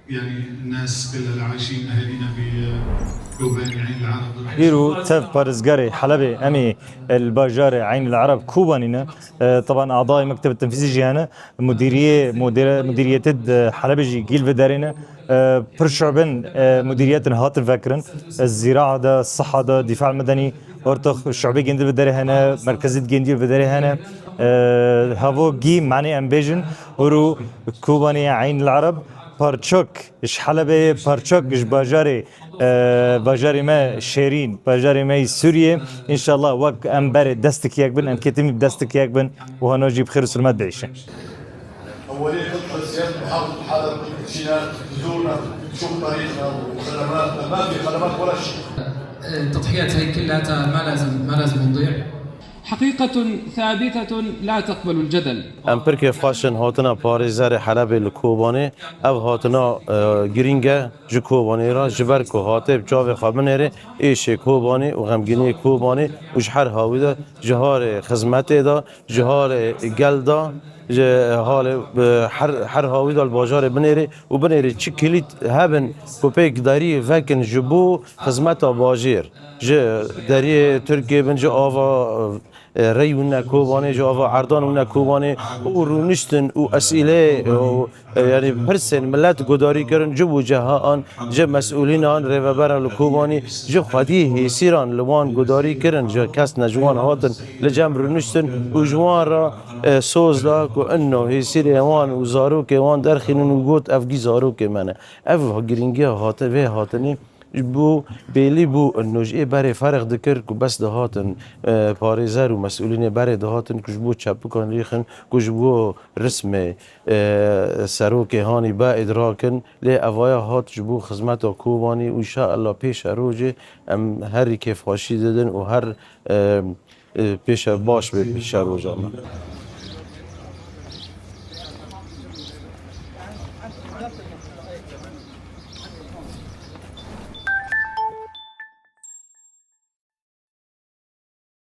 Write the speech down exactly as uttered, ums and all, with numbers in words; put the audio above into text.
يعني الناس كلها اللي عايشين أهالينا بكوباني عين العرب. Îro tev parêzgarê Helebê, em ê li bajarê Eyn el Ereb Kobanî ne. E, teban adayê mekteb tenfîzî jî hene. Mudîriyê, mudîre, mudîriyetê di Helebê jî gîl vê derê ne. E, pir şu'bên, e, mudîriyetin hatin vekirin. E, zîraa de, siha de, dîfa medenî, ortax şu'bê gêndî vê derê hene, merkezî gêndî vê derê hene. E, hevo gî, manê em bêjin, hûrû Kobanî Eyn el Ereb, parçok ji Helebê, parçok ji bajarê, e, bajarê me şêrîn, bajarê me yî Sûriyê. Înşallah wek em berê destik yek bin, em ketimî bi destik yek bin û hano jî bi xêr û selamet biêşin. أولية القدس يا محافظة حلب، جينا تزورنا، تشوف طريقنا وخدماتنا، ما في خدمات ولا شيء. التضحيات هاي كلها ما لازم ما لازم نضيع. حقيقة ثابتة لا تقبل الجدل. Em pir kêfxweş in hatina parêzerê Helebê li Kobanê. Ev hatina, e, girîng e ji Kobanê re, ji ber ku hatê bi çavê xwe binêrê êşê Kobanê û xemgîniyê Kobanê û ji her hawî de, ji halê xizmetê de, ji halê gel de, ji halê, e, her, her hawî de li bajarê binêrê û binêrê çi kilît hebin ku pêk derî vekin ji bo xizmeta bajêr. Ji deriyê Tirkiyê bin, ji ava, e, rey wine Kobanê, ji ava erdan wine Kobanê û rûniştin û esîlê û, e, yanî pirsên milet gudarî kirin, ji bûceha an, ji mesûlînan, rêvebera li Kobanî, ji xwedî hêsîran li wan gudarî kirin, ji kes ne ji wan hatin li cem rûniştin û ji wan re, e, soz da ku inno hêsîrê wan û zarokê wan derxînin û got, ev gî zarokê me ne. Ev girîngiya hate-, vê hatinê ji bo bêlî bû, inno ji ê berê ferq dikir ku bes dihatin, e, parêzer û mesûlînê berê dihatin ku ji bo çepikan lêxin, ku ji bo rismê, e, serokê hanî be êdrakin, lê evaya hat ji bo xizmeta Kobanî û înşaellah pêşerojê em herî kêfxweşî didin û her, e, e, pêşe baş be pêşeroja me.